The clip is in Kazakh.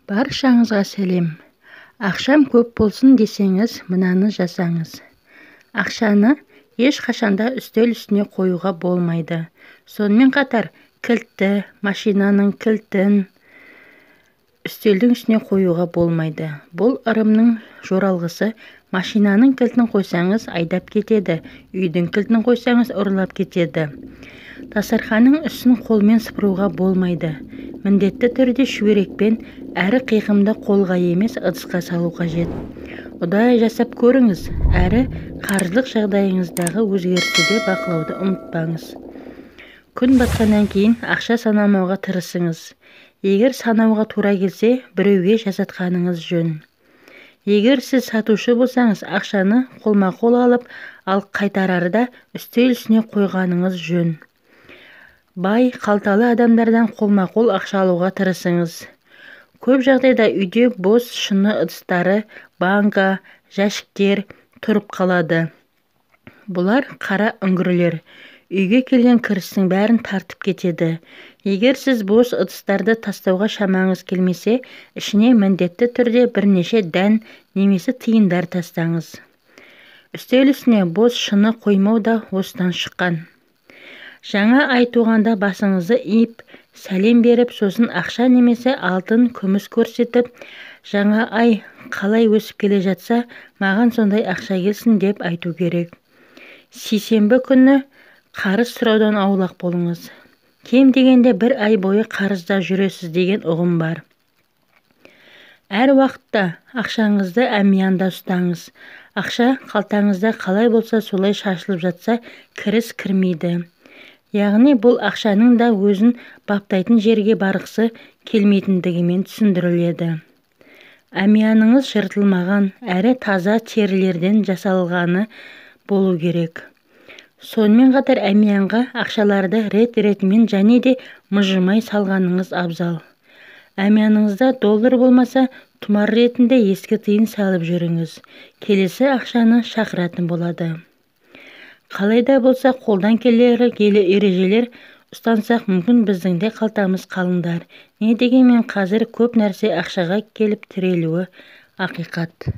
Баршаңызға сәлем. Ақшам көп болсын десеңіз, мынаны жасаңыз. Ақшаны ешқашанда үстел үстіне қоюға болмайды. Сонымен қатар кілтті, машинаның кілтін үстелдің үстіне қоюға болмайды. Бұл ырымның жоралғысы: машинаның кілтін қойсаңыз, айдап кетеді, үйдің кілтін қойсаңыз, ұрлап кетеді. Дастарханның үстін қолмен сыпыруға болмайды. Міндетті түрде шүберекпен әрі қиқымды қолға емес, ыдысқа салу қажет. Ұдайы жасап көріңіз, әрі қаржылық жағдайыңыздағы өзгерісті де бақылауды ұмытпаңыз. Күн батқаннан кейін ақша санамауға тырысыңыз. Егер санауға тура келсе, біреуге жасатқаныңыз жөн. Егер сіз сатушы болсаңыз, ақшаны қолма-қол алып, ал қайтарарда үстел үстіне қойғаныңыз жөн. Бай, қалталы адамдардан қолма-қол ақша алуға тырысыңыз. Көп жағдайда үйде бос шыны ыдыстары, банка, жәшіктер тұрып қалады. Бұлар қара үңгірлер. Үйге келген кірістің бәрін тартып кетеді. Егер сіз бос ыдыстарды тастауға шамаңыз келмесе, ішіне міндетті түрде бірнеше дән немесе тиындар тастаңыз. Үстел үстіне бос шыны қоймау да осыдан шыққан. Жаңа ай туғанда басыңызды иіп, сәлем беріп, сосын ақша немесе алтын, күміс көрсетіп, жаңа ай қалай өсіп келе жатса, маған сондай ақша келсін деп айту керек. Сейсенбі күні қарыз сұраудан аулақ болыңыз. Кем дегенде бір ай бойы қарызда жүресіз деген ұғым бар. Әр уақытта ақшаңызды әмиянда ұстаңыз. Ақша қалтаңызда қалай болса солай шашылып жатса, кіріс кірмейді. Яғни бұл ақшаның да өзін баптайтын жерге барғысы келмейтіндігімен түсіндіріледі. Әмияныңыз жыртылмаған, әрі таза терілерден жасалғаны болу керек. Сонымен қатар әмиянға ақшаларды рет-ретімен және де мыжымай салғаныңыз абзал. Әмияныңызда доллар болмаса, тұмар ретінде ескі тиын салып жүріңіз. Келесі ақшаны шақыратын болады. Қалай да болса, қолдан келер ережелер ұстансақ, мүмкін біздің де қалтамыз қалыңдар. Не дегенмен қазір көп нәрсе ақшаға келіп тірелуі ақиқат.